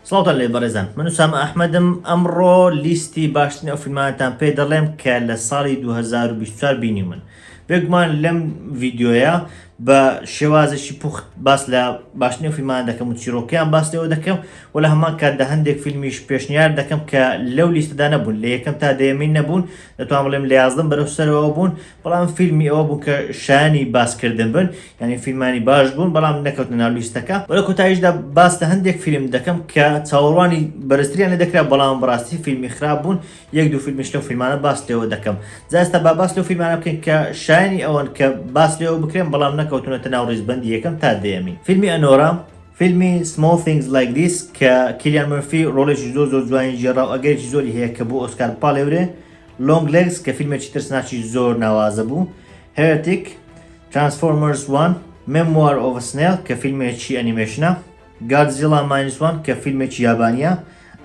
سڵاوتان لێ بەڕێزان من ئوسامە ئەحمەدم ئەمڕۆ لیستی باشترین ئەو فیلمانەتان پێ دەڵێم کە لە ساڵی 2024 بینیومن بێگومان لەم ڤیدیۆیە بە شێوازێکی پوخت باس لە باشترین فیلمان دەکەم و چیرۆکیان باس لێوە دەکەم و لە هەمان کاتدا هەندێک فیلمیش پێشنیار دەکەم کە لەو لیستەدا نەبوون لە یەکەم تا دەیەمین نەبوون دەتوان بڵێم لە یازدەم بەرەو سەرەوە بوون بەڵام فیلمی ئەوە بوو کە شایانی باسکردن بن یعنی فیلمانی باش بوون بەڵام نەکەوتنە ناو لیستەکە و لە کۆتاییشدا باس لە هەندێک فیلم دەکەم کە چاوەڕوانی بەرزتریان لێ دەکرا بەڵام بەڕاستی فیلمی خراپ بوون یەک دوو فیلمیش لەو فیلمانە باس لێوە دەکەم جا ئێستا با باس لەو فیلمانە بکەین کە شایانی ئەوەن کە باس لێوە بکرێن بەڵام نەکەوتونەتە ناو ڕیزبەندی یەکەم تا دەیەمین فیلمی ئەنۆرا فیلمی Small Things Like These کە کیلیان مێرفی ڕۆڵێکی زۆر زۆر جوانی گێڕا و ئەگەرێکی زۆری هەیە کە بۆ ئۆسکار بپاڵێورێ Longlegs کە فیلمێکی ترسناکی زۆر ناوازە بوو، Heretic، Transformers One، Memoir of a Snail کە فیلمێکی ئەنیمەیشنە، Godzilla Minus One کە فیلمێکی یابانییە،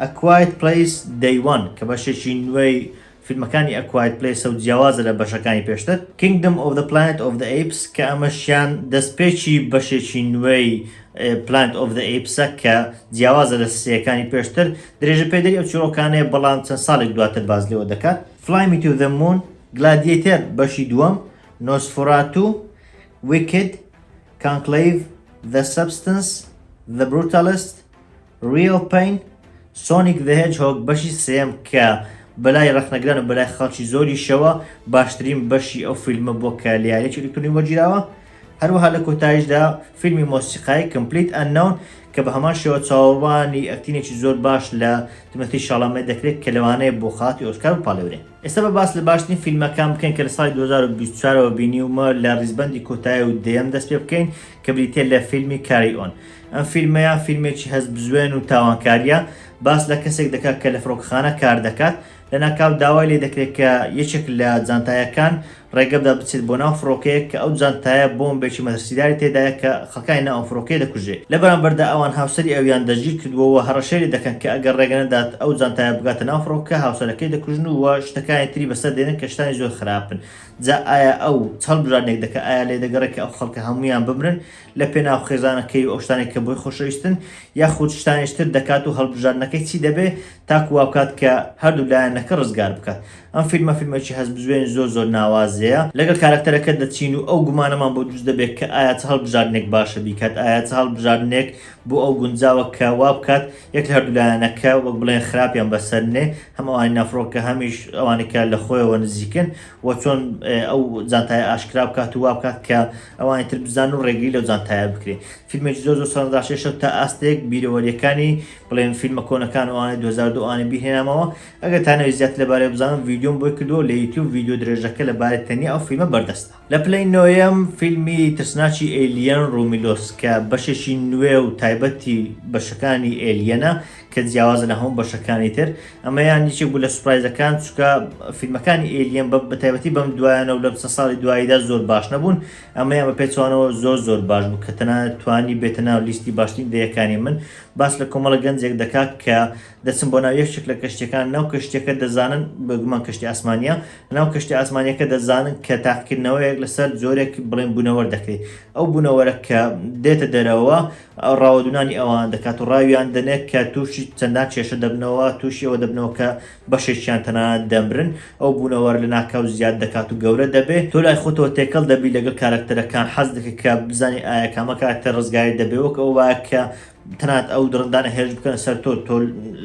A Quiet Place Day One کە بەشێکی نوێی فیلمەکانی A Quiet Place ە و جیاوازە لە بەشەکانی پێشتر، Kingdom of the Planet of the Apes کە ئەمەشیان دەستپێکی بەشێکی نوێی Planet of the Apes ە کە جیاوازە لە سێیەکانی پێشتر، درێژەپێدەری ئەو چیڕۆکانەیە بەڵام چەند ساڵێک دواتر باس لێوە دەکات. Fly Me to the Moon، Gladiator بەشی دووەم، Nosferatu، Wicked، Conclave، The Substance، The Brutalist، Real Pain، Sonic the Hedgehog بەشی سێیەم کە بەلای ڕەخنەگران و بەلای خەڵکی زۆریشەوە باشترین بەشی ئەو فیلمە بووە کە لە یارییەکی ئەلیکترۆنی وەرگیراوە. هەروەها لە کۆتاییشدا فیلمی مۆسیقایی Complete Unknown کە بە هەمان شێوە چاوەڕوانی ئەکتینێکی زۆر باش لە تیمۆثی شالامێت دەکرێت کە لەوانەیە بۆ خەڵاتی ئۆسکار بپاڵێورێ. ئێستا با باس لە باشترین فیلمەکان بکەین کە لە ساڵی 2024 ەوە بینیومە لە ڕیزبەندی کۆتایی و دەیەم دەست پێ بکەین کە بریتیە لە فیلمی Carry On. ئەم فیلمەیە فیلمێکی هەست بزوێن و تاوانکاریە باس لە کەسێک دەکات کە لە فڕۆکەخانە کار دەکات لەناکاو داوای لێ دەکرێت کە یەکێک لە جانتایەکان ڕێگە بدات بچێت بۆ ناو فڕۆکەیەک کە ئەو جانتایە بۆمبێکی مەترسیداری تێدایە کە خەڵکانی ناو ئەو فڕۆکەیە دەکوژێت. لە بەرامبەردا ئەوان هاوسەری ئەویان دەستگیر کردووە و هەڕەشەی لێ دەکەن کە ئەگەر ڕێگە نەدات ئەو جانتایە بگاتە ناو فڕۆکەکە هاوسەرەکەی دەکوژن و شتەکانی تری بەسەر دێنن کە شتانی زۆر خراپن. جا ئایا ئەو چ هەڵبژاردنێک دەکات؟ ئایا لێدەگەڕێت کە ئەو خەڵکە هەموویان بمرن لە پێناو خێزانەکەی و ئەو شتانەی کە بۆی خۆشەویستن یاخود شتانیش تر دەکات و هەڵبژاردنەکەی چی دەبێ تاکو وابکات کە هەردوو لایەنەکە ڕزگار بکات ئەم فیلمە فیلمێکی هەست بزوێنی زۆر زۆر ناوازەیە لەگەڵ کارەکتەرەکە دەچین و ئەو گومانەمان بۆ دروست دەبێت کە ئایا چ هەڵبژاردنێک باشە بیکات ئایا چ هەڵبژاردنێک بۆ ئەو گونجاوە کە وابکات یەک لە هەردوو لایەنەکە وەک بڵێن خراپیان بەسەر نێ هەم ئەوانی نافڕۆکە هەمیش ئەوانی کە لە خۆیەوە نزیکن و چۆن ئەو جانتایە ئاشکرا بکات و وابکات کە ئەوانی تر بزانن و ڕێگری لەو جانتایە بکرێ فیلمێکی زۆر زۆر سەرنجڕاکێشە تا ئاستێک بیرەوەریەکانی بڵێن فیلمە کۆنەکان و ئەوانەی 2002 ئەوانەی بیرهێنامەوە ئەگەر تانەوێت زیاتر لەبارەی بزانم ڤیدیۆم بۆی کردووە لە یوتیوب ڤیدیۆ درێژەکە لەبارەی تەنیا ئەو فیلمە بەردەستە. لە پلەی نۆیەم فیلمی ترسناکی Alien Romulus کە بەشێکی نوێ و تایبەتی بەشەکانی Alien ە کە جیاوازە لە هەموو بەشەکانی تر ئەمەیان یەکێک بوو لە surprise ەکان چونکە فیلمەکانی Alien بە تایبەتی بەم دوایانە و لەم چەند ساڵی دواییدا زۆر باش نەبوون ئەمەیان بە پێچەوانەوە زۆر زۆر باش بوو کە تەنانەت توانی بێتە ناو لیستی باشترین دەیەکانی من باس لە کۆمەڵە گەنجێک دەکات کە دەچن بۆ ناو یەکێک لە کەشتیەکان ناو کەشتیەکە دەزانن بێگومان کەشتی ئاسمانیە ناو کەشتی ئاسمانیەکە دەزانن کە تاقیکردنەوەیەک لەسەر جۆرێک بڵێن بوونەوەر دەکرێت ئەو بوونەوەرە کە دێتە دەرەوە ڕاوەدونانی ئەوان دەکات و ڕاویان دەنێت کە تووشی چەندان کێشە دەبنەوە تووشی ئەوە دەبنەوە کە بەشێکیان تەنانەت دەمرن ئەو بوونەوەر لە ناکاو زیاد دەکات و گەورە دەبێ تۆ لای خۆتەوە تێکەڵ دەبی لەگەڵ کارەکتەرەکان حەز دەکەی کە بزانی ئایا کامە کارەکتەر ڕزگاری دەبێ وەک ئەوە وایە کە تەنانەت ئەو دڕندانە هێرش بکەنە سەر تۆ تۆ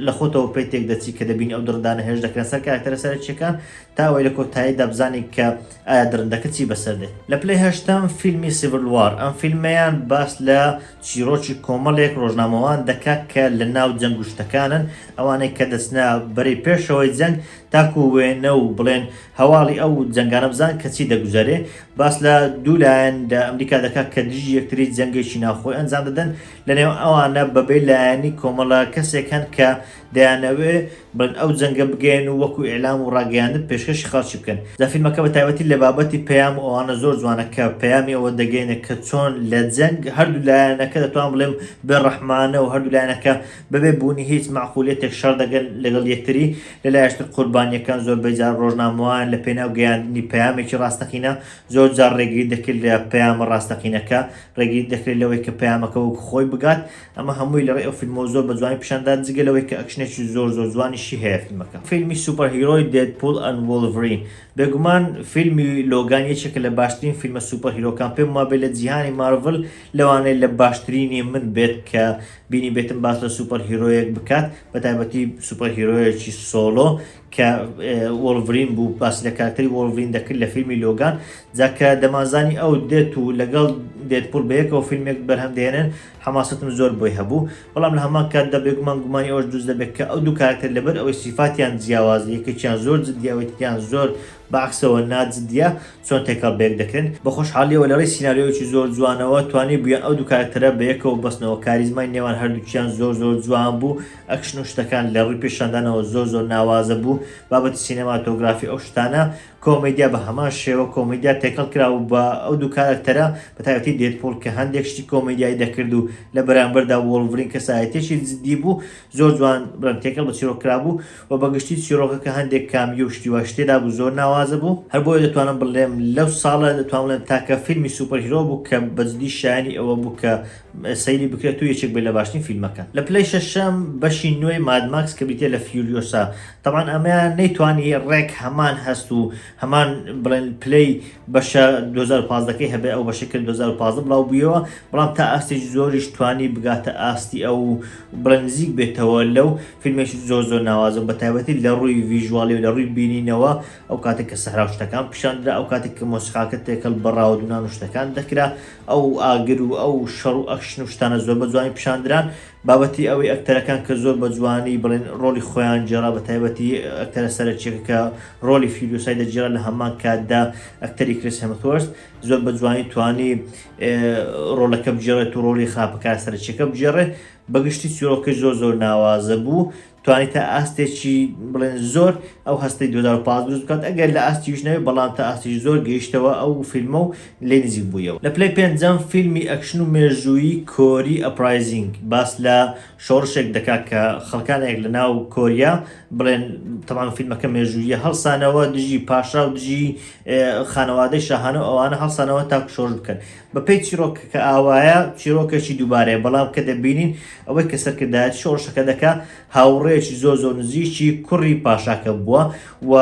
لە خۆتەوە پێی تێک دەچی کە دەبینی ئەو دڕندانە هێرش دەکەنە سەر کارەکتەرە سەرەکیەکان تا ئەوەی لە کۆتاییدا بزانی کە ئایا دڕندەکە چی بەسەر دێت. لە پلەی هەشتەم فیلمی Civil War ئەم فیلمەیان باس لە چیرۆکی کۆمەڵێک ڕۆژنامەوان دەکات کە لە ناو جەنگ و شتەکانن ئەوانەی کە دەچنە بەرەی پێشەوەی جەنگ تاکو وێنە و بڵێن هەواڵی ئەو جەنگانە بزان کە چی دەگوزەرێ باس لە دوو لایەن لە ئەمریکا دەکات کە دژی یەکتری جەنگێکی ناوخۆی ئەنجام دەدەن لە نێو ئەوانە بەبێ لایەنی کۆمەڵە کەسێک هەن کە دەیانەوێ بڵێن ئەو جەنگە بگەیەن و وەکو ئیعلام و ڕاگەیاندن پێشکەشی خەڵکی بکەن. جا فیلمەکە بە تایبەتی لە بابەتی پەیام و ئەوانە زۆر جوانە کە پەیامی ئەوە دەگەیەنێ کە چۆن لە جەنگ هەردوو لایەنەکە دەتوانم بڵێم بێ ڕەحمانە و هەردوو لایەنەکە بەبێ بوونی هیچ مەعقولیەتێک شەڕ دەگەن لەگەڵ یەکتری لە لایەشتر قوربانی. قوربانیەکان زۆربەی جار ڕۆژنامەوان لە پێناو گەیاندنی پەیامێکی ڕاستەقینە زۆر جار ڕێگری دەکرد لە پەیامە ڕاستەقینەکە، ڕێگری دەکرێت لەوەی کە پەیامەکە وەک خۆی بگات، ئەمە هەمووی لەڕێی ئەو فیلمەوە زۆر بە جوانی پیشاندا، جگە لەوەی کە ئەکشنێکی زۆر زۆر جوانیشی هەیە فیلمەکە. فیلمی superhero ی Deadpool and Wolverine، بێگومان فیلمی لۆگان یەکێکە لە باشترین فیلمە superhero کان، پێم وابێت لە جیهانی مارڤل لەوانەیە لە باشترینی من بێت کە بینیبێتم باس لە superhero یەک بکات، بەتایبەتی superhero یەکی solo کە وۆڵڤرین بوو باسی لە کارکتەری وۆڵڤرین دەکرد لە فیلمی لۆگان جا کە دەمانزانی ئەو دێت و لەگەڵ دێدپوڵ بەیەکەوە فیلمێک بەرهەم دێنن حەماسەتم زۆر بۆی هەبوو بەڵام لە هەمان کاتدا بێگومان گومانی ئەوەش دروست دەبێت کە ئەو دوو کارکتەر لەبەر ئەوەی سیفاتیان جیاوازە یەکێکیان زۆر جدیە ئەوەی تریان زۆر بە عەکسەوە ناجدیە چۆن تێکەڵ بەیەک دەکرێن؟ بە خۆشحاڵیەوە لە ڕێی سیناریۆیەکی زۆر جوانەوە توانیبوویان ئەو دوو کارەکتەرە بەیەکەوە ببەستنەوە، کاریزمای نێوان هەردووکیان زۆر زۆر جوان بوو، ئەکشن و شتەکان لە ڕووی پێشاندانەوە زۆر زۆر ناوازە بوو، بابەتی سینەماتۆگرافی ئەو شتانە، کۆمێدیا بە هەمان شێوە کۆمێدیا تێکەڵ کرابوو بە ئەو دوو کارەکتەرە، بە تایبەتی دێدپوڵ کە هەندێک شتی کۆمێدیای دەکرد و لە بەرامبەردا وۆڵڤرین کەسایەتیەکی جدی بوو، زۆر جوان بڵێم تێکەڵ بە چیرۆک کرابوو. وە بە گشتی چیڕۆکەکە هەندێک cameo و شتی وایش تێدا بوو زۆر ناوازە بوو هەر بۆیە دەتوانم بڵێم لەو ساڵە دەتوانم بڵێم تاکە فیلمی superhero بوو کە بە جدی شایەنی ئەوە بوو کە سەیری بکرێت و یەکێک بێت لە باشترین فیلمەکان. لە پلەی شەشەم بەشی نوێی ماد ماکس کە بریتیە لە فیوریۆسا تەبعەن ئەمەیان نەیتوانی ڕێک هەمان هەست و هەمان بڵێن پلەی بەشە 2015 کەی هەبێ ئەو بەشەی کە 2015 بڵاو بوویەوە بەڵام تا ئاستێکی زۆریش توانی بگاتە ئاستی ئەو بڵێن نزیک بێتەوە لەو فیلمێکی زۆر زۆر ناوازە بە تایبەتی لە ڕووی visual ی و لە ڕووی بینینەوە ئەو کاتێک کە سەحرا و شتەکان پیشاندرا ئەو کاتێک کە مۆسیقاکە تێکەڵ بە ڕاوەدوونان و شتەکان دەکرا ئەو ئاگر و ئەو شەڕ و ئەکشن و شتانە زۆر بە جوانی پیشاندران بابەتی ئەوەی ئەکتەرەکان کە زۆر بە جوانی بڵێن ڕۆڵی خۆیان گێڕا بە تایبەتی ئەکتەرە سەرەکیەکە کە ڕۆڵی فیوریۆسای دەگێڕا لە هەمان کاتدا ئەکتەری کریس هێمسوۆرس زۆر بە جوانی توانی ڕۆڵەکە بگێڕێت و ڕۆڵی خراپەکار سەرەکیەکە بگێڕێ بەگشتی چیرۆکەی زۆر زۆر ناوازە بوو توانی تا ئاستێکی بڵێن زۆر ئەو هەستەی 2015 دروست بکات ئەگەر لە ئاستیش نەوێت بەڵام تا ئاستێکی زۆر گەیشتەوە ئەو فیلمە و لێ نزیک بوویەوە. لە پلەی پێنجەم فیلمی ئەکشن و مێژوویی کۆری Uprising باس لە شۆڕشێک دەکات کە خەڵکانێک لە ناو کۆریا بڵێن تەبعەن فیلمەکە مێژوویە هەڵسانەوە دژی پاشا و دژی خانەوادەی شاهانە و ئەوانە هەڵسانەوە تاکو شۆڕش بکەن بەپێی چیرۆکەکە ئاوایە چیرۆکێکی دووبارەیە بەڵام کە دەبینین ئەوەی کە سەرکردایەتی شۆڕشەکە دەکا هاوڕێیەکی زۆر زۆر نزیکی کوڕی پاشاکە بووە و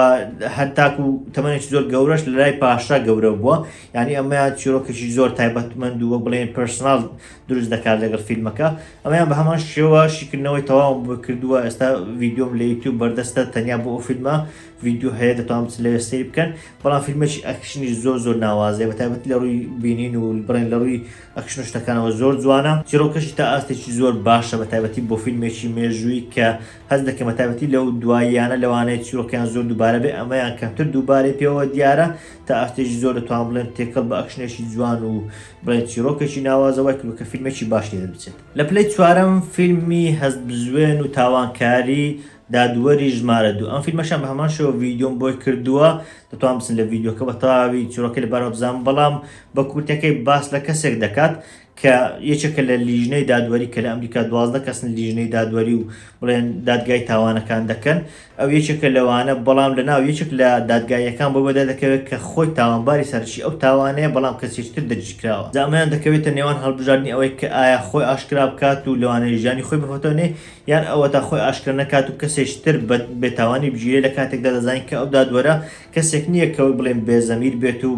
هەتاکو تەمەنێکی زۆر گەورەش لە لای پاشا گەورە بووە یعنی ئەمەیان چیرۆکێکی زۆر تایبەتمەند و وەک بڵێن personal دروست دەکات لەگەڵ فیلمەکە ئەمەیان بە هەمان شێوە شیکردنەوەی تەواوم بۆ کردووە ئێستا ڤیدیۆم لە یوتیوب بەردەستە تەنیا بۆ ئەو فیلمە ڤیدیۆ هەیە دەتوان بچن لەوێ سەیر بکەن بەڵام فیلمێکی ئەکشنی زۆر زۆر ناوازەیە بە تایبەتی لە ڕووی بینین و بڵێن لە ڕووی ئەکشن و شتەکانەوە زۆر جوانە چیرۆکەشی تا ئاستێکی زۆر باشە بە تایبەتی بۆ فیلمێکی مێژوویی کە هەست دەکەم بە تایبەتی لەو دواییانە لەوانەیە چیرۆکیان زۆر دووبارە بێ ئەمەیان کەمتر دووبارەی پێوە دیارە تا ئاستێکی زۆر دەتوانم بڵێم تێکەڵ بە ئەکشنێکی جوان و بڵێن چیرۆکێکی ناوازە وای کردووە کە فیلمێکی باش لێ دەربچێت. لە پلەی چوارەم فیلمی هەستبزوێن و تاوانکاری دادوەری ژمارە دوو ئەم فیلمەشیان بە هەمان شێوە ڤیدیۆم بۆی کردووە دەتوان بچن لە ڤیدیۆکە بە تەواوی چیرۆکەی لەبارەوە بزانن بەڵام بە کورتەکەی باس لە کەسێک دەکات کە یەکێکە لە لیژنەی دادوەری کە لە ئەمریکا 12 کەسن لیژنەی دادوەری و بڵێن دادگای تاوانەکان دەکەن ئەو یەکێکە لەوانە بەڵام لە ناو یەکێک لە دادگاییەکان بۆی بەدەر دەکەوێت کە خۆی تاوانباری سەرەکی ئەو تاوانەیە بەڵام کەسێکی تر دەستگیرکراوە جا ئەمەیان دەکەوێتە نێوان هەڵبژاردنی ئەوەی کە ئایا خۆی ئاشکرا بکات و لەوانەیە ژیانی خۆی بفەوتێنێ یان ئەوەتا خۆی ئاشکرا نەکات و کەسێکی تر بە بێتاوانی بگیرێ لە کاتێکدا دەزانین کە ئەو دادوەرە کەسێک نییە کە وەک بڵێن بێ زەمیر بێت و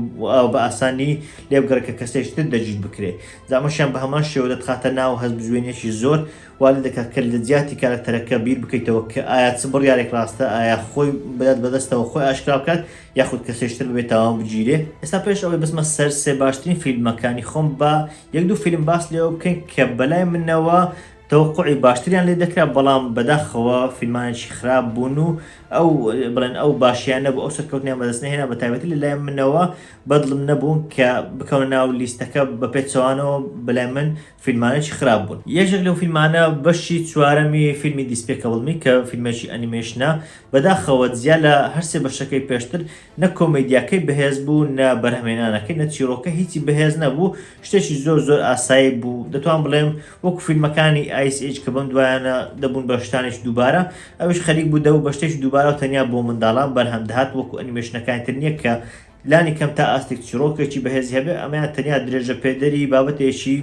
بە ئاسانی لێ بگەڕێ کە کەسێکی تر دەستگیر بکرێ جا ئەمەشیان بە هەمان شێوە دەتخاتە ناو هەستبزوێنیەکی زۆر وا لێ دەکات کە لە جیاتی کارەکتەرەکە بیر بکەیتەوە کە ئایا چ بڕیارێک ڕاستە ئایا خۆی بدات بەدەستەوە خۆی ئاشکرا بکات یاخود کەسێکی تر بەبێ تاوان بگیرێ. ئێستا پێش ئەوەی بچمە سەر سێ باشترین فیلمەکانی خۆم با یەک دوو فیلم باس لێوە بکەین کە بەلای منەوە تەوەقوعی باشتریان لێ دەکرا بەڵام بەداخەوە فیلمانێکی خراپ بوون و ئەو بڵێن ئەو باشیان نەبوو ئەو سەرکەوتنیان بەدەست نەهێنا بە تایبەتی لە لای منەوە بەدڵم نەبوون کە بکەونە ناو لیستەکە بە پێچەوانەوە بەلای من فیلمانێکی خراپ بوون. یەکێک لەو فیلمانە بەشی چوارەمی فیلمی Despicable Me کە فیلمێکی ئەنیمەیشنە، بەداخەوە جیا لە هەرسێ بەشەکەی پێشتر نە کۆمێدیاکەی بەهێز بوو نە بەرهەمهێنانەکەی نە چیڕۆکە هیچی بەهێز نەبوو شتێکی زۆر زۆر ئاسایی بوو دەتوان بڵێم وەکو فیلمەکانی Ice Age کە بەم دوایانە دەبوون بە شتانێکی دووبارە، ئەویش خەریک بوو دەبوو بە شتێکی دووبارە و تەنیا بۆ منداڵان بەرهەم دەهات وەکو ئەنیمەیشنەکانی تر نییە کە لانی کەم تا ئاستێک چیڕۆکێکی بەهێزی هەبێ، ئەمەیان تەنیا درێژە پێدەری بابەتێکی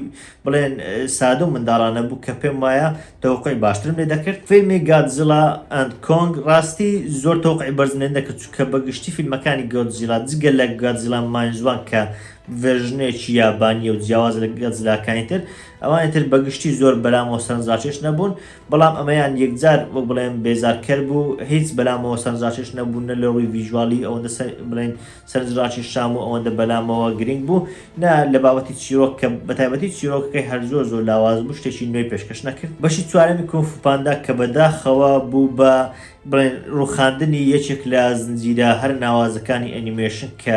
بڵێن سادە و منداڵانە بوو کە پێم وایە تەوەقوعی باشترم لێ دەکرد. فیلمی Godzilla and Kong ڕاستی زۆر تەوەقوعی بەرزم لێ نەدەکرد چونکە بە گشتی فیلمەکانی گۆدزیلا جگە لە Godzilla Minus One کە version ێکی یابانیە و جیاوازە لە گۆدزیلاکانی تر ئەوانی تر بە گشتی زۆر بەلامەوە سەرنجڕاکێش نەبوون بەڵام ئەمەیان یەکجار وەک بڵێم بێزارکەر بوو هیچ بەلامەوە سەرنجڕاکێش نەبوو نە لە ڕووی visual ی ئەوەندە بڵێن سەرنجڕاکێشام و ئەوەندە بەلامەوە گرنگ بوو نە لە بابەتی چیرۆک کە بەتایبەتی چیرۆکەکەی هەر زۆر زۆر لاواز بوو شتێکی نوێی پێشکەش نەکرد. بەشی چوارەمی Kung Fu Panda کە بەداخەوە بوو بە بڵێن ڕووخاندنی یەکێک لە زنجیرە هەرە ناوازەکانی ئەنیمەیشن کە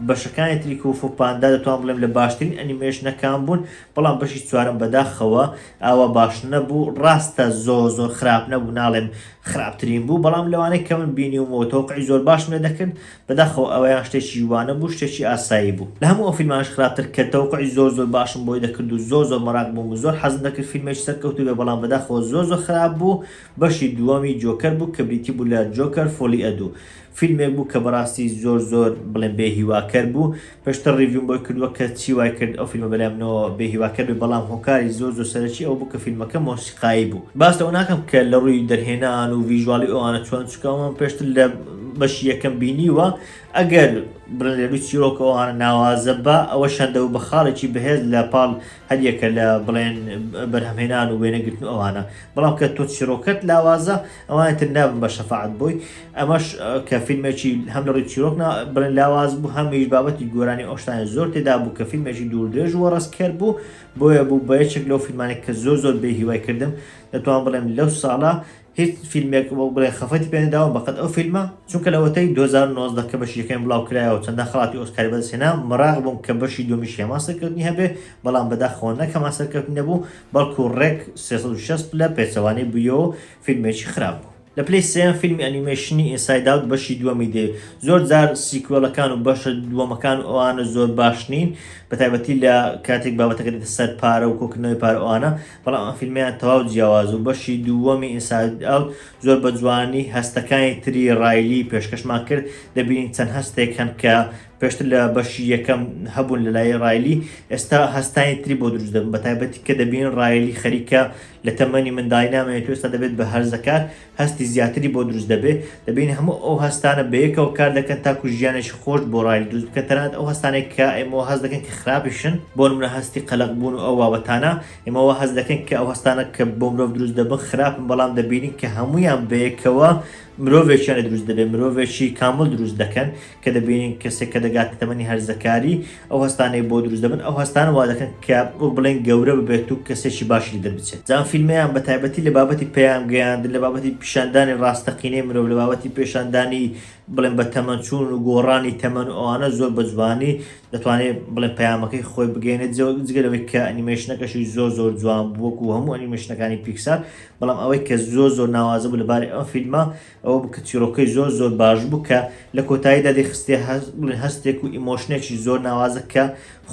بەشەکانی تری Kung Fu Panda دەتوانم بڵێم لە باشترین ئەنیمەیشنەکان بوون بەڵام بەشی چوارەم بەداخەوە ئاوا باش نەبوو ڕاستە زۆر زۆر خراپ نەبوو ناڵێم خراپترین بوو بەڵام لەوانەی کە من بینیومەوە تەوقعی زۆر باشم لێ دەکرد بەداخەوە ئەوەیان شتێکی وانە بوو شتێکی ئاسایی بوو لە هەموو ئەو فیلمانەش خراپتر کە تەوقعی زۆر زۆر باشم بۆی دەکرد و زۆر زۆر مەراق بووم و زۆر حەزم دەکرد فیلمێکی سەرکەوتوو بێ بەڵام بەداخەوە زۆر زۆر خراپ بوو بەشی دووەمی جۆکەر بوو کە بریتی بوو لە Joker: Folie à Deux فیلمێک بوو کە بەڕاستی زۆر زۆر بڵێم بێ هیواکەر بوو پێشتر review م بۆی کردووە کە چی وای کرد ئەو فیلمە بەلای منەوە بێ هیواکەر بێ بەڵام هۆکاری زۆر زۆر سەرەکی ئەوە بوو کە فیلمەکە مۆسیقایی بوو باس لەوە ناکەم کە لە ڕووی دەرهێنان و visual ی ئەوانە چۆن چونکە ئەوەمان پێشتر لە بەشی یەکەم بینیوە ئەگەر بڵێن لە ڕووی چیرۆک ئەوانە ناوازە بە ئەوەشیان دەبوو بە خاڵێکی بەهێز لە پاڵ هەریەکە لە بڵێن بەرهەمهێنان و وێنەگرتن و ئەوانە بەڵام کە تۆ چیرۆکەت لاوازە ئەوانی تر نابن بە شەفاعەت بۆی ئەمەش کە فیلمێکی هەم لە ڕووی چیرۆک بڵێن لاواز بوو هەمیش بابەتی گۆرانی ئەو شتانە زۆر تێدا بوو کە فیلمێکی دوور درێژ و وەڕەزکەر بوو بۆیە بوو بە یەکێک لەو فیلمانێک کە زۆر زۆر بێ هیوای کردم دەتوان بڵێم لەو ساڵە هیچ فیلمێک وەک بڵێ خەفەتی پێ نەداوم بەقەد ئەو فیلمە چونکە لەوەتەی 2019 کە بەشی یەکەمی بڵاو کرایەوە چەندان خەڵاتی ئۆسکاری بەدەستهێنا مەراق بووم کە بەشی دووەمیش هەمان سەرکەوتنی هەبێ بەڵام بەداخەوە نەک هەمان سەرکەوتنی نەبوو بەڵکو ڕێک 360 پلە پێچەوانەی بوویەوە و فیلمێکی خراپ بوو. لە پلەی سێیەم فیلمی ئەنیمەیشنی Inside Out بەشی دووەمی دێ زۆر جار sequel ەکان و بەشە دووەمەکان و ئەوانە زۆر باش نین بەتایبەتی لە کاتێک بابەتەکە دێتە سەر پارە و کۆکردنەوەی پارە ئەوانە بەڵام ئەم فیلمەیان تەواو جیاواز و بەشی دووەمی Inside Out زۆر بە جوانی هەستەکانی تری ڕایلی پێشکەشمان کرد دەبینین چەند هەستێک هەن کە پێشتر لە بەشی یەکەم هەبوون لە لای ڕایلی ئێستا هەستانی تری بۆ دروست دەبن بە تایبەتی کە دەبینین ڕایلی خەریکە لە تەمەنی منداڵی نامێنێت و ئێستا دەبێت بە هەرزەکار هەستی زیاتری بۆ دروست دەبێت دەبینین هەموو ئەو هەستانە بەیەکەوە کار دەکەن تاکو ژیانێکی خۆش بۆ ڕایلی دروست بکەن تەنانەت ئەو هەستانەی کە ئێمە هەست دەکەن کە خراپیشن بۆ نمونە هەستی قەلەق بوون و ئەو بابەتانە ئێمە وا هەست دەکەین کە ئەو هەستانە کە بۆ مرۆڤ دروست دەبن خراپن بەڵام دەبینین کە هەموویان بەیەکەوە مرۆڤێکیان لێ دروست دەبێت مرۆڤێکی کامڵ دروست دەکەن کە دەبینین کەسێک کە دەگاتە تەمەنی هەرزەکاری ئەو هەستانەی بۆ دروست دەبن ئەو هەستانە وا دەکەن کە وەک بڵێن گەورە ببێت و کەسێکی باشی لێ دەربچێت. جا ئەم فیلمەیان بە تایبەتی لە بابەتی پەیام گەیاندن لە بابەتی پیشاندانی ڕاستەقینەی مرۆڤ لە بابەتی پێشاندانی بڵێن بە تەمەن چوون و گۆڕانی تەمەن و ئەوانە زۆر بە جوانی دەتوانێت بڵێن پەیامەکەی خۆی بگەیەنێت جگە لەوەی کە ئەنیمەیشنەکەشی زۆر زۆر جوان بوو وەکو هەموو ئەنیمەیشنەکانی پیکسار بەڵام ئەوەی کە زۆر زۆر ناوازە بوو لەبارەی ئەم فیلمە ئەوە بوو کە چیرۆکەی زۆر زۆر باش بوو کە لە کۆتاییدا دەیخستێ بڵێن هەستێک و emotion ێکی زۆر ناوازە کە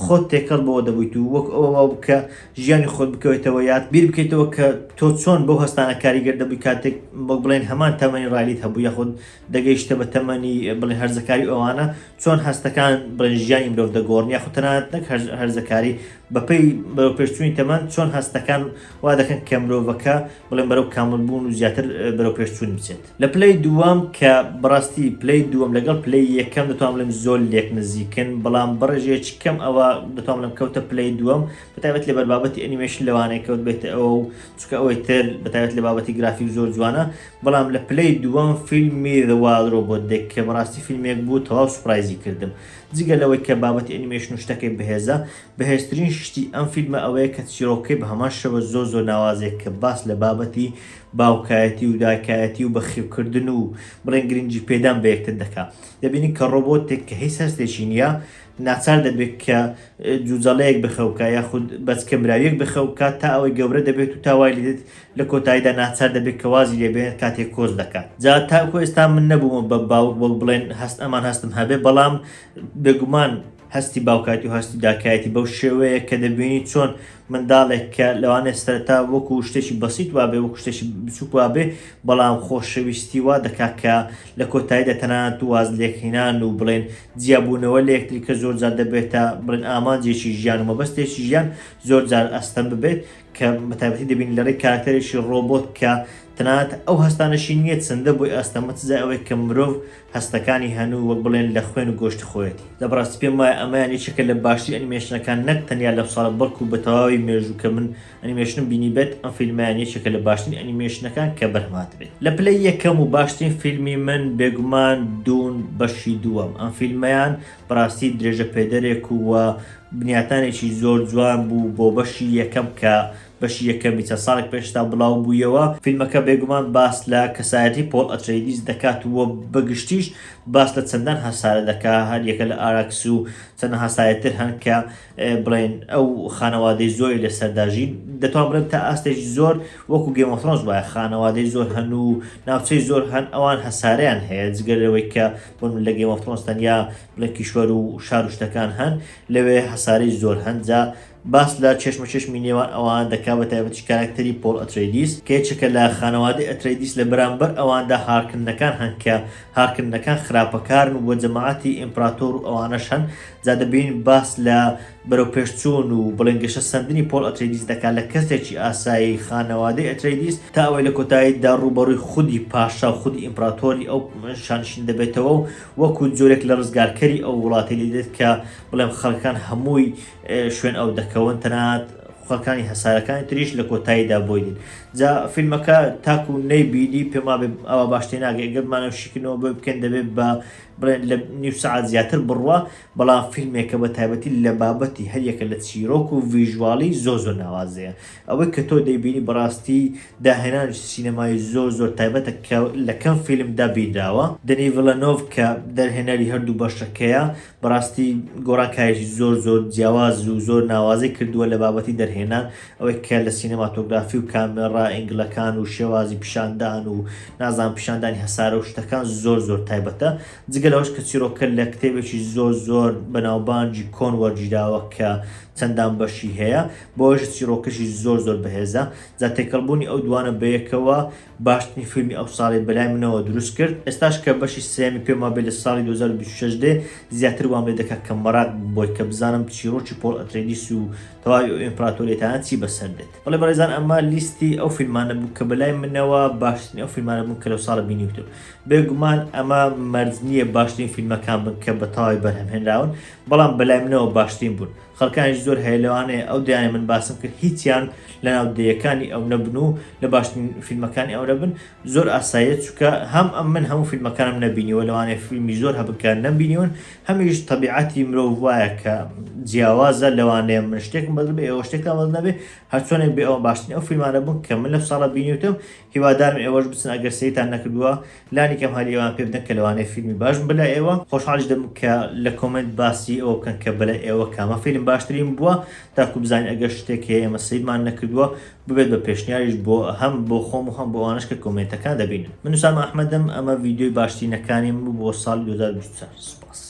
خۆت تێکەڵ بەوە دەبوویت و وەک ئەوە وا بوو کە ژیانی خۆت بکەوێتەوە یاد بیر بکەیتەوە کە تۆ چۆن بەو هەستانە کاریگەر دەبووی کاتێک وەک بڵێن هەمان تەمەنی ڕایلیت هەبوو یاخود دەگەیشتە بە تەمەنی بڵێن هەرزەکاری ئەوانە چۆن هەستەکان بڵێن ژیانی مرۆڤ دەگۆڕن یاخود تەنانەت نەک هەرزەکاری بەپێی بەرەوپێشچوونی تەمەن چۆن هەستەکان وا دەکەن کە مرۆڤەکە بڵێن بەرەو کامل بوون و زیاتر بەرەو پێشچوون بچێت. لە پلەی دووەم کە بەڕاستی پلەی دووەم لەگەڵ پلەی یەکەم دەتوانم بڵێم زۆر لێک نزیکن بەڵام بەڕێژەیەکی کەم ئەوە دەتوانم بڵێم کەوتە پلەی دووەم بەتایبەت لەبەر بابەتی ئەنیمەیشن لەوانەیە کەوت بێتە ئەوە و چونکە ئەوەی تر بەتایبەت لە بابەتی گرافیک زۆر جوانە بەڵام لە پلەی دووەم فیلمی The Wild Robot دێک کە بەڕاستی فیلمێک بوو تەواو surprise ی کردم جگە لەوەی کە بابەتی ئەنیمەیشن و شتەکەی بەهێزە بەهێزترین شتی ئەم فیلمە ئەوەیە کە چیرۆکەکەی بە هەمان شێوە زۆر زۆر ناوازەیە کە باس لە بابەتی باوکایەتی و دایکایەتی و بەخێوکردن و بڵێن گرنگی پێدان بە یەکتر دەکا دەبینین کە ڕۆبۆتێک کە هیچ هەستێکی نییە ناچار دەبێت کە جوجەڵەیەک بەخێو بکا یاخود بەچکە مراویەک بەخێو بکات تا ئەوەی گەورە دەبێت و تا وای لێدێت لە کۆتاییدا ناچار دەبێت کە وازی لێ بێنێت کاتێک کۆچ دەکات جا تاکو ئێستا من نەبوومە بە باوک وەک بڵێن هەست ئەمان هەستم هەبێ بەڵام بێگومان. هەستی باوکایەتی و هەستی داکایەتی بەو شێوەیە کە دەبینی چۆن منداڵێک کە لەوانەیە سەرەتا وەکو شتێکی بەسیت وابێ وەکو شتێکی بچووک وابێ بەڵام خۆشەویستی وا دەکات کە لە کۆتاییدا تەنانەت واز لێکهێنان و بڵێن جیابوونەوە لە یەکتری کە زۆر جار دەبێتە بڵێن ئامانجێکی ژیان و مەبەستێکی ژیان زۆر جار ئەستەم ببێت کە بەتایبەتی دەبینی لە ڕێی کارەکتەرێکی ڕۆبۆت کە تەنانەت ئەو هەستانەشی نییە چەندە بۆی ئەستەمە چ جای ئەوەی کە مرۆڤ هەستەکانی هەن و وەک بڵێن لە خوێن و گۆشتی خۆیەتی. لە بەڕاستی پێم وایە ئەمەیان یەکێکە لە باشترین ئەنیمەیشنەکان نەک تەنیا لەم ساڵە بەڵکو بە تەواوی مێژوو کە من ئەنیمەیشنم بینیبێت ئەم فیلمەیان یەکێکە لە باشترین ئەنیمەیشنەکان کە بەرهەم هاتبێت. لە پلەی یەکەم و باشترین فیلمی من بێگومان Dune بەشی دووەم ئەم فیلمەیان بەڕاستی درێژە پێدەرێک و بنیاتانێکی زۆر جوان بوو بۆ بەشی یەکەم کە بەشی یەکەمی چەند ساڵێک پێش ئێستا بڵاو بوویەوە. فیلمەکە بێگومان باس لە کەسایەتی پۆڵ ئەترەیدیس دەکات و بەگشتیش باس لە چەندان هەسارە دەکات، هەریەکە لە ئاراکس و چەند هەسارەی تر هەن کە بڵێن ئەو خانەوادەی زۆری لەسەردا ژین. دەتوانم بڵێم تا ئاستێکی زۆر وەکو Game of Thrones وایە، خانەوادەی زۆر هەن و ناوچەی زۆر هەن ئەوان هەسارەیان هەیە، جگە لەوەی کە بۆ نموونە لە Game of Thrones تەنیا بڵێن کیشوەر و شار و شتەکان هەن، لەوێ هەسارەی زۆر هەن. جا باس لە کێشمەکێشمی نێوان ئەوان دەکات بە تایبەتیش کارەکتەری پۆڵ ئەترەیدیس کە یەکێکە لە خانەوادەی ئەترەیدیس لە بەرامبەر ئەواندا هارکننەکان هەن کە هارکننەکان خراپەکارن و جەماعەتی ئیمپراتۆر و ئەوانەش هەن جا دەبینین باس لە بەرەوپێشچوون و بڵێن گەشەسەندنی پۆڵ ئەترەیدیس دەکات لە کەسێکی ئاسایی خانەوادەی ئەترەیدیس تا ئەوەی لە کۆتاییدا ڕووبەڕووی خودی پاشا و خودی ئیمپراتۆری ئەو شانشینە دەبێتەوە و وەکو جۆرێک لە ڕزگارکەری ئەو وڵاتەی لێدێت کە بڵێم خەڵکان هەمووی شوێن ئەو دەکەون تەنانەت خەڵکانی هەسارەکانی تریش لە کۆتاییدا بۆی دێن جا فیلمەکە تاکو نەیبینی پێم وابێ ئەوە باش تێناگەی ئەگەر بمانەوە شیکردنەوە بۆی بکەین دەبێت بە بڵێن لە نیو سەعات زیاتر بڕوا بەڵام فیلمێکە بە تایبەتی لە بابەتی هەریەکە لە چیرۆک و visual ی زۆر زۆر ناوازەیە ئەوەی کە تۆ دەیبینی بەڕاستی داهێنانێکی سینەمایی زۆر زۆر تایبەتە کە لە کەم فیلمدا بینراوە. دەنی ڤلەنۆڤ کە دەرهێنەری هەردوو بەشەکەیە بەڕاستی گۆڕانکاریی زۆر زۆر جیاواز و زۆر ناوازەی کردووە لە بابەتی دەرهێنان، ئەوەی کە لە سینەماتۆگرافی و کامێڕا angle ەکان و شێوازی پیشاندان و نازانم پیشاندانی هەسارە و شتەکان زۆر زۆر تایبەتە، جگە لەوەش کە چیرۆکەکە لە کتێبێکی زۆر زۆر بەناوبانگی کۆن وەرگیراوە کە چەندان بەشی هەیە، بۆیەش چیرۆکەشی زۆر زۆر بەهێزە، جا تێکەڵبوونی ئەو دوانە بەیەکەوە باشترین فیلمی ئەو ساڵەی بەلای منەوە دروست کرد، ئێستاش کە بەشی سێیەمی پێم وابێ لە ساڵی 2026 دێ زیاتر وام لێ دەکات کە مەراق بم بۆی کە بزانم چیرۆکی پۆڵ ئەترێدیس و تەواوی ئەو ئیمپراتۆریەتانە چی بەسەر دێت. بەڵێ بەڕێزان ئەمە لیستی ئەو فیلمانە بوو کە بەلای منەوە باشترین ئەو فیلمانە بوون کە لەو ساڵە بینیوتم. بێگومان ئەمە مەرج نییە باشترین فیلمەکان بن کە بە تەواوی بەرهەمهێنراون، بەڵام بەلای منەوە باشترین بوون. خەڵکانیش زۆر هەیە لەوانەیە ئەو دەیانەی من باسم کرد هیچیان لەناو دەیەکانی ئەو نەبن و لە باشترین فیلمەکانی ئەو نەبن زۆر ئاساییە چونکە هەم ئەم من هەموو فیلمەکانم نەبینیوە لەوانەیە فیلمی زۆر هەبن کە نەمبینیون هەمیش تەبیعەتی مرۆڤ وایە کە جیاوازە لەوانەیە من شتێکم بەدڵ بێ ئێوە شتێکتان بەدڵ نەبێ هەرچۆنێک بێ ئەوە باشترین ئەو فیلمانە بوون کە من لەو ساڵە بینیوتم هیوادارم ئێوەش بچن ئەگەر سەیرتان نەکردووە لانی کەم هەلی ئەوان پێ بدەن کە لەوانەیە فیلمی باش بن بەلای ئێوە خۆشحاڵیش دەبم کە لە comment باسی ئەوە بکەن کە بەلای ئێوە کامە فیلم باشترین بووە تاکو بزانین ئەگەر شتێک هەیە ئێمە سەیرمان نەکردووە ببێت بە پێشنیاریش بۆ هەم بۆ خۆم و هەم بۆ ئەوانەش کە comment ەکان دەبینن من ئوسامە ئەحمەدم ئەمە ڤیدیۆی باشترینەکانیم بوو بۆ ساڵی 2024 سوپاس.